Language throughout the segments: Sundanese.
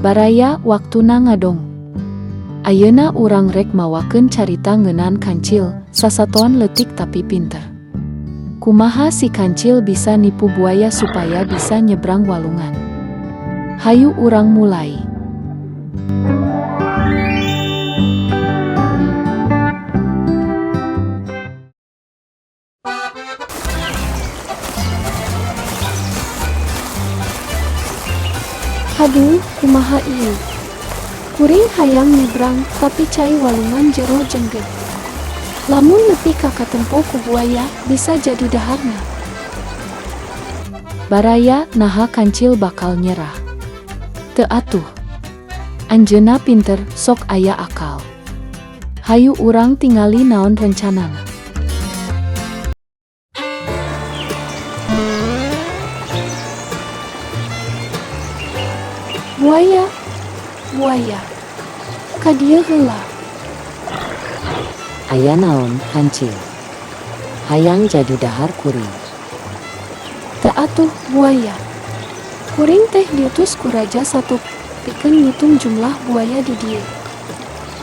Baraya, waktuna ngadongeng. Ayeuna urang rek mawakeun carita ngeunaan kancil, sasatoan leutik tapi pinter. Kumaha si kancil bisa nipu buaya supaya bisa nyebrang walungan? Hayu urang mulai. Haduh, kumaha ieu? Kuring hayang nyebrang, tapi cai walungan jero jeung gede. Lamun nepi ka katempo ku buaya, bisa jadi daharna. Baraya, naha kancil bakal nyerah? Teu atuh. Anjeunna pinter, sok aya akal. Hayu urang tingali naon rencanana. Buaya, buaya. Ka dieu heula. Aya naon, kancil? Hayang jadi dahar kuring? Teu atuh, buaya. Kuring teh diutus ku Raja Satu pikeun ngitung jumlah buaya di dieu.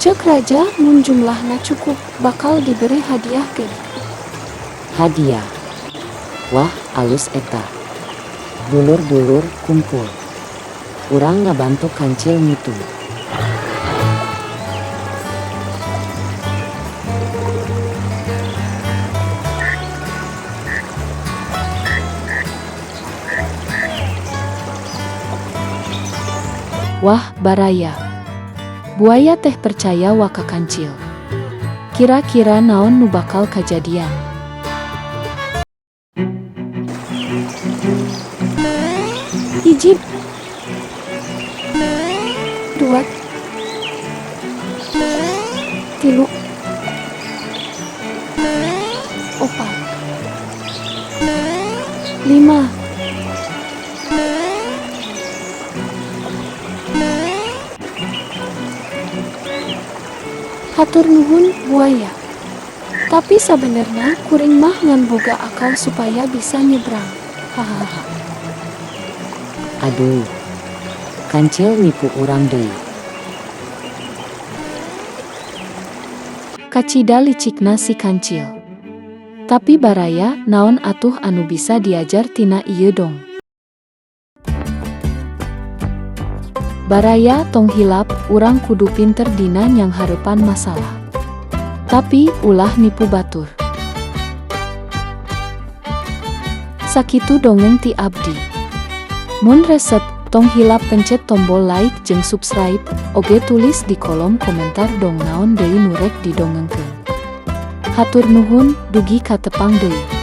Ceuk raja, mun jumlahna cukup, bakal dibere hadiah gede. Hadiah? Wah, alus eta. Dulur-dulur, kumpul. Urang ngabantu kancil ngitung. Wah, baraya. Buaya teh percaya wa ka kancil. Kira-kira naon nu bakal kajadian? Hiji, dua, tilu, opat, lima. Hatur nuhun, buaya. Tapi sabenerna kuring mah ngan boga akal supaya bisa nyebrang. Hahaha. Aduh. Kancil nipu urang deui. Kacida licikna si kancil. Tapi baraya, naon atuh anu bisa diajar tina ieu dongeng? Baraya, tong hilap, urang kudu pinter dina nyanghareupan masalah. Tapi, ulah nipu batur. Sakitu dongeng ti abdi. Mun resep, tong hilap pencet tombol like jeung subscribe, oge tulis di kolom komentar dongeng naon deui nu rek didongengkeun. Hatur nuhun, dugi ka tepang deui.